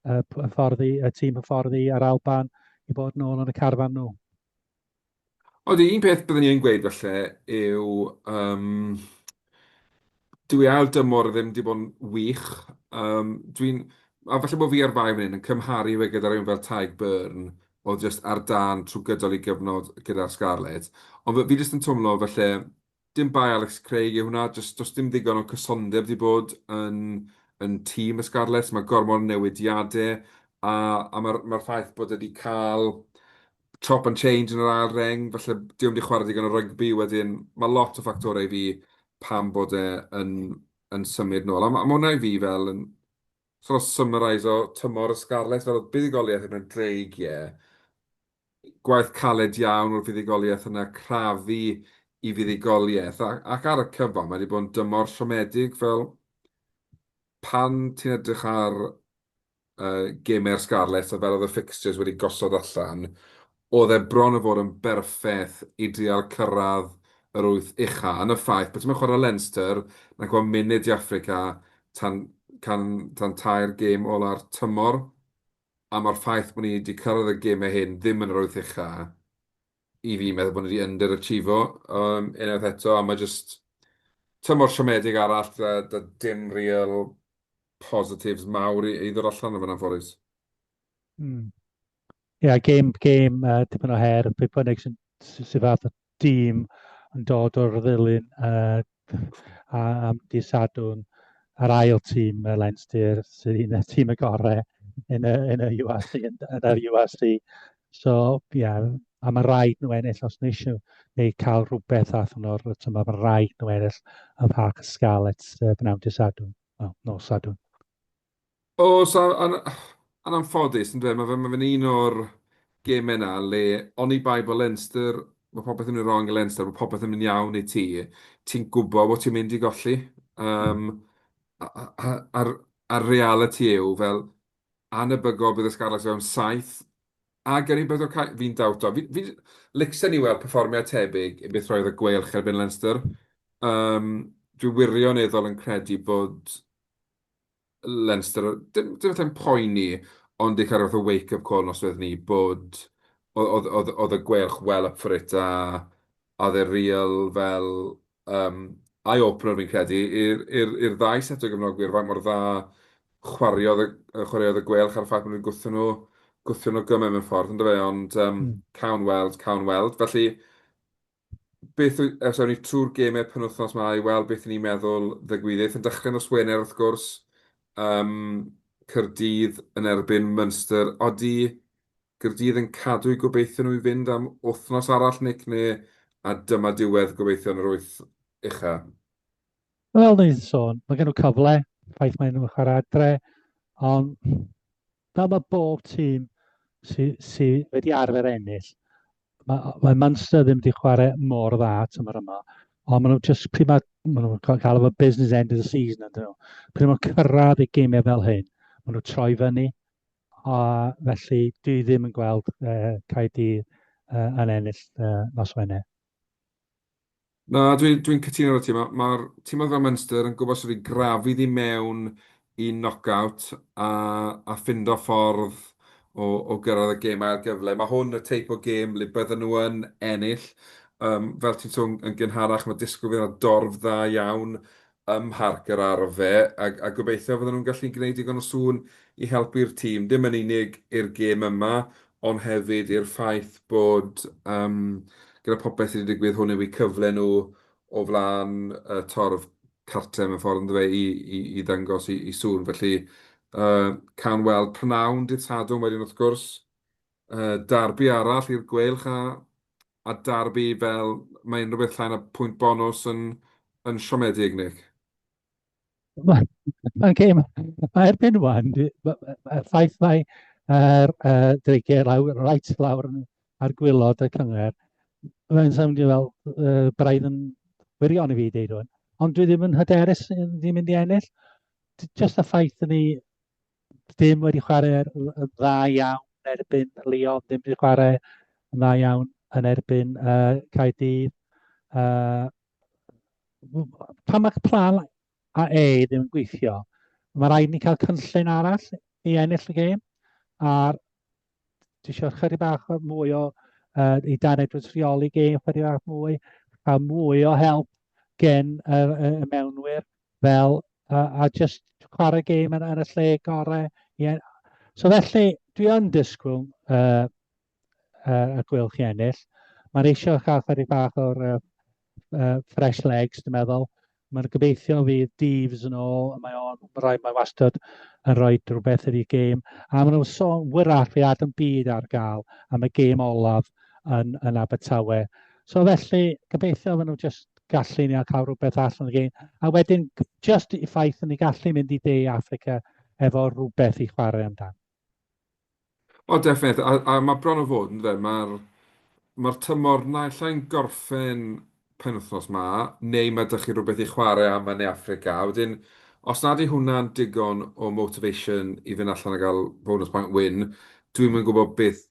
uh, hyfforddi, y tîm hyfforddi ar Alban i bod yn ôl yn y carfan nhw. Odi, un peth byddwn i'n gweud falle yw, um, dwi ail dymor ddim wedi bod yn wych. Um, dwi'n, a falle bod fi ar fai fan hyn, yn cymharu fe gyda rhywun fel Tadhg Beirne, oedd jyst ar dân trwy gydol ei gyfnod gyda'r Scarlets. Ond fi jyst yn twmlo falle, dim bai Alex Craig yw hwnna, jyst does dim ddigon o cysondeb wedi bod yn, yn tîm y Scarlets, mae gormod o newidiadau, a, a mae'r mae ffaith bod wedi cael chop and change yn yr ail reng, falle dyw e'm 'di chwarae digon o rygbi wedyn, mae lot o ffactorau i fi pam bod e yn, yn symud nôl. A ma' ma' hwnna i fi fel yn sort of summarise-o tymor y Scarlets, fel oedd buddugoliaeth yn y Dreigiau. Gwaith caled iawn o'r fuddugoliaeth yna, crafu i fuddugoliaeth, ac, ac ar y cyfan mae wedi bod yn dymor siomedig fel pan ti'n edrych ar gemau'r Scarlets a fel oedd y fixtures wedi gosod allan, oedd e bron o fod yn berffaith i drial cyrraedd yr wyth ucha. Yn y ffaith bod ti'm yn chwarae Leinster na gweld munud i Affrica tan, can, tan tair gêm ola'r tymor, a mae'r ffaith bod ni wedi cyrraedd y gemau hyn ddim yn yr wyth ucha, i fi meddwl bod ni wedi underachievo unwaith eto, a mae jyst tymor siomedig arall, da, da dim real positives mawr i, i ddod allan o fe'n anffodus. Ie, yeah, gêm, gêm dipyn o her, beth bynnag sy'n sy fath o dîm yn dod o'r ddilyn a am dydd Sadwrn, yr ail tîm y Leinster sydd un o'r tîm y gorau yn y, yn y URC, yn, yn yr URC. So, ie, yeah, a mae rhaid nhw ennill os nhw eisiau neu cael rhywbeth allan o'r tymor, mae rhaid nhw ennill y Parc Scarlets bnawn dydd Sadwrn, well, nos Sadwrn. Oes, a, a, a'n anffodus, yn dweud, mae fe'n ma fe un o'r gemau yna le oni bai bod Leinster, mae popeth yn mynd wrong i Leinster, mae popeth yn mynd iawn i ti, ti'n gwybod bod ti'n mynd i golli. Um, a'r, a'r reality yw, fel, anebygol bydd y Scarlets fewn 7 a gyrru 4 cais, fi'n dawto. Fi, fi, licsen i weld perfformiad tebyg i beth roedd y Gweilch erbyn Leinster. Um, dwi wirioneddol yn credu bod Leinster, dim, dim fatha'n poeni, ond i cael rhyw fath o wake-up call noswaith ni bod oedd, oedd, oedd y Gweilch well up for it a oedd e real fel um, eye-opener fi'n credu i'r ddau set o gefnogwyr faint mor dda chwaraeodd y, chwaraeodd y Gweilch a'r ffaith bod nhw'n gwthio nhw, gwthio nhw gymaint mewn ffordd, yndyfe, ond um, cawn weld, cawn weld. Felly, Beth, os awn ni trwy'r gemau penwythnos 'ma i weld beth 'y ni'n meddwl ddigwyddith. Yn dechrau nos Wener wrth gwrs, yym, Caerdydd yn erbyn Munster. Odi Gaerdydd yn cadw eu gobeithion nhw i fynd am wythnos arall, Nick, neu a dyma diwedd gobeithion yr wyth ucha? Fel ni'n sôn, mae gen nhw cyfle, ffaith maen nhw'n chwarae adre, ond fel mae bob tîm sydd sy wedi arfer ennill, mae, mae Munster ddim wedi chwarae mor dda tymor yma, ond maen nhw just, pryd mae, maen nhw'n cael efo business end of the season, ydyn nhw. Pryd maen nhw'n cyrraedd y gemau fel hyn, maen nhw'n troi fyny, a felly dwi ddim yn gweld Caerdydd yn ennill nos Wener. Na, dwi'n dwi cytuno efo ti. Mae'r ma timoedd fel Munster yn gwybod sut i grafu ddi mewn i knockout a, a ffindo ffordd o, o gyrraedd y gêm ail gyfle. Mae hwn y teip o gêm le bydden nhw yn ennill. Um, fel ti'n sôn yn gynharach, mae disgwyl fydd yna dorf dda iawn ym Mharc yr Arfe, a, a gobeithio fydden nhw'n gallu gwneud digon o sŵn i helpu'r tîm, dim yn unig i'r gêm yma, ond hefyd i'r ffaith bod, um, gyda popeth sydd wedi digwydd, hwn yw eu cyfle nhw o flaen y torf cartref mewn ffordd yndyfe, i, i, i ddangos i, i sŵn. Felly, uh, cawn weld prynawn dydd Sadwrn wedyn wrth gwrs, uh, darbi arall i'r Gweilch a, a darbi fel mae unrhyw beth llai na pwynt bonws yn, yn siomedig, Nick. Mae'n gêm, mae erbyn wan, mae'r ffaith mae yr dreigiau lawr, reit lawr ar gwylod y cyngor, mae'n sowndio fel braidd yn wirion i fi deud hwn, ond dwi ddim yn hyderus ddim mynd i ennill. Just y ffaith ni ddim wedi chwarae yn dda iawn yn erbyn Lyon, ddim wedi chwarae yn dda iawn yn erbyn Caerdydd. Pan mae plan A E ddim yn gweithio, mae rhaid ni cael cynllun arall i ennill y gêm. A dwi eisiau chydig bach mwy o i Dan Edwards rheoli gêm chydig bach mwy, cael mwy o help gen y, y, y mewnwyr fel a just chwarae gêm yn, yn y lle gorau. Yeah. So felly, dwi yn disgwyl y Gweilch i ennill. Mae'n eisiau cael chydig bach o'r fresh legs, dwi'n meddwl. Mae'n gobeithio fydd Deaves yn ôl, mae o'n rhoi, mae wastad yn rhoi rhywbeth i'r gêm. A maen nhw'n sôn wyrach fi Adam Byd ar gael am y gêm olaf yn, yn Abertawe. So felly, gobeithio maen nhw just gallu ni a cael rhywbeth allan o'r gêm. A wedyn, just i ffaith ni gallu mynd i De Africa efo rhywbeth i chwarae amdan. O, definite. A, a mae bron o fod, yndyfe? Mae'r mae'r tymor naill ai'n gorffen penwythnos 'ma, neu mae 'da chi rhywbeth i chwarae am yn Ne Affrica. A wedyn, os nad yw hwnna'n digon o motivation i fynd allan a gael bonus point win, dwi'm yn gwybod beth,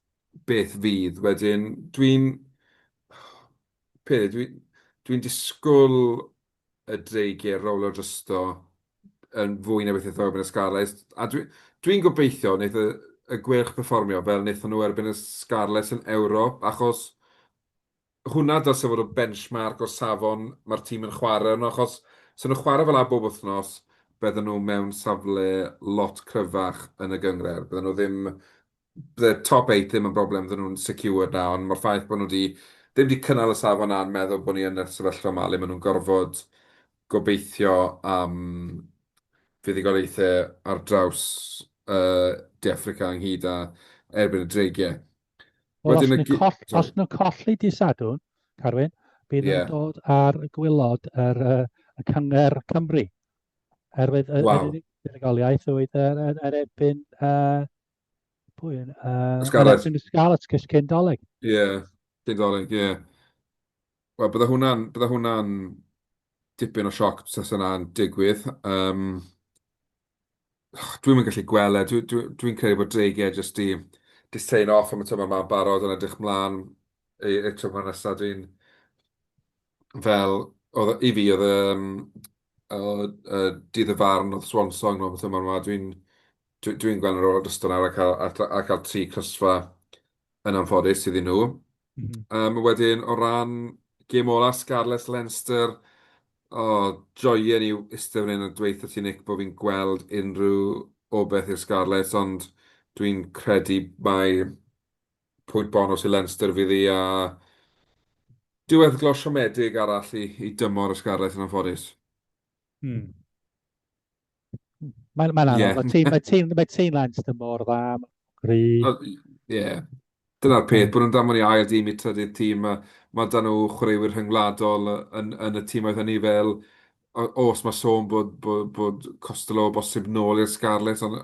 beth fydd. Wedyn, dwi'n... Peth yw, dwi'n dwi'n disgwyl y Dreigiau rowlio drosto yn fwy na beth wnaethon nhw erbyn y Scarlets. A dwi, dwi'n gobeithio wneith y, y Gweilch perfformio fel wnaethon nhw erbyn y Scarlets yn Ewrop, achos hwnna dylse fod y benchmark o safon mae'r tîm yn chwarae arno, achos 'sen nhw'n chwarae fel 'na bob wythnos, bydden nhw mewn safle lot cryfach yn y gynghrair. Bydden nhw ddim... bydde top eight ddim yn broblem, bydden nhw'n secured 'na, ond mae'r ffaith bod nhw 'di... ddim 'di cynnal y safon 'na yn meddwl bod ni yn y sefyllfa 'ma le maen nhw'n gorfod gobeithio am fuddugoliaethau ar draws yy De Affrica ynghyd â erbyn y Dreigiau. Wel, os nhw'n coll, os nhw colli di Sadwrn, Carwyn, bydd nhw'n dod ar gwylod yr, y Cyngor Cymru. Erwydd y wow. unig fuddugoliaeth oedd er, er, er erbyn uh, pwy yn? Uh, Scarlets. Erbyn y Scarlets cys cyn Dolig. Ie, yeah, cyn Dolig, ie. Yeah. Wel, bydde hwnna'n bydde hwnna'n dipyn o sioc tase hwnna'n digwydd. Um, Dwi'm yn gallu gweld e. Dwi dwi dwi'n credu bod Dreigiau jyst 'di 'di sign off am y tymor 'ma'n barod yn edrych mlaen i'r tymor nesaf. Dwi'n fel, oedd i fi oedd yym oedd yy dydd y farn, oedd swan song nhw am y tymor 'ma. Dwi'n dwi dwi'n gweld nhw'n rowlio drosto nawr a cael a cael tri crysfa yn anffodus iddyn nhw. Mm -hmm. Wedyn, o ran gêm ola, Scarlets Leinster, o, joien i eistedd fan hyn a dweud wrtho ti, Nick, bod fi'n gweld unrhyw obaith i'r Scarlets, ond dwi'n credu mai pwynt bonws i Leinster fydd hi a diweddglo siomedig arall i, i dymor y Scarlets yn anffodus. Mae'n mae anodd. Yeah. Mae tîm, mae tîm, mae tîm Leinster mor dda, mae'n gry. Ie. Yeah. Dyna'r peth, bod nhw'n danfon i ail dîm i trydydd tîm, mae, mae 'da nhw chwaraewyr rhyngwladol yn, yn y tîmoedd hynny fel, os mae sôn bod, bod, bod Costelow o bosib nôl i'r Scarlets, ond,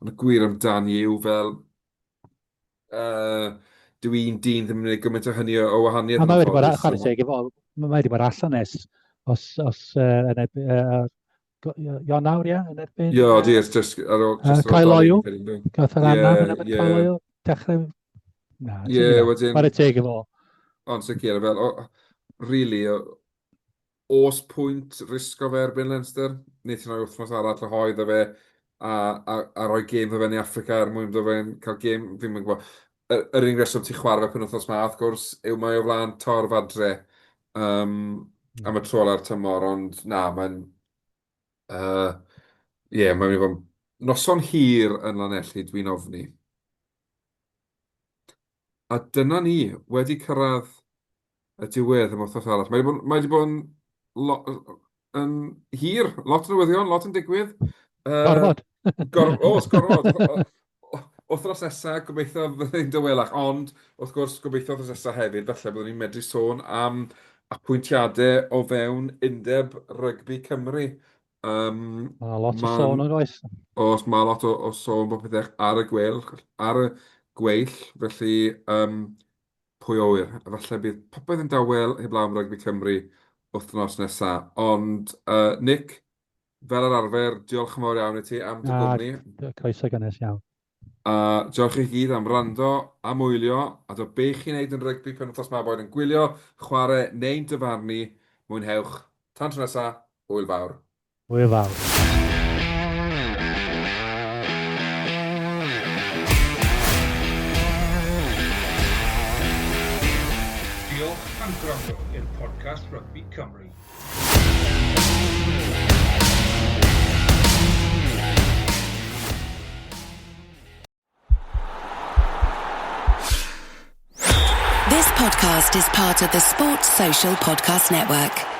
ond y gwir amdani yw fel, uh, dyw un dyn ddim yn gwneud gymaint o hynny o, o wahaniaeth. A mae wedi bod, chwarae teg i fo, mae wedi bod allan nes, os, os uh, yn erbyn, uh, Ionawr, ie, yn erbyn... Ie, yeah, di, just ar ôl... Just Kyle Oil, gath yr anaf yn erbyn Kyle Oil, dechrau... Na, ie, wedyn... Chwarae teg i fo. Ond sicr, fel, o, really, Oes pwynt risgo fe erbyn Leinster? Neu ti'n rhoi wythnos arall o hoe iddo fe a, a, a rhoi gêm iddo fe yn Affrica er mwyn iddo fe'n cael gêm, fi'm yn gwybod. Yr, yr unig reswm ti'n chwarae fe penwythnos 'ma, wrth gwrs, yw mae o flaen torf adre um, am y tro ola'r tymor, ond na, mae'n... Yy, ie, mae'n mynd i fod yn noson hir yn Lanelli, dwi'n ofni. A dyna ni, wedi cyrraedd y diwedd am wythnos arall. Mae wedi bod, mae wedi bod yn, lo, yn hir, lot o newyddion, lot yn digwydd. Gorfod. Gor, os, gorfod. Wythnos nesaf, gobeithio fydd hi'n dawelach, ond wrth gwrs, gobeithio wythnos nesaf hefyd, falle byddwn ni'n medru sôn am apwyntiadau o fewn Undeb Rygbi Cymru. Um, mae lot o sôn yn oes. Os, mae lot o, o sôn bod pethau ar y gweill, ar y gweill, felly um, pwy a ŵyr, efallai bydd popeth yn dawel heblaw am Rygbi Cymru wythnos nesaf. Ond, uh, Nick, fel yr arfer, diolch yn fawr iawn i ti am dy gwmni. Croeso gynnes iawn. A diolch i chi gyd am wrando, am wylio, a do be chi'n neud yn rygbi penwythnos 'ma, boed yn gwylio, chwarae neu'n dyfarnu, mwynhewch. Tan tro nesa, hwyl fawr. Hwyl fawr. Diolch am gwrando i'r podcast Rygbi Cymru. This podcast is part of the Sports Social Podcast Network.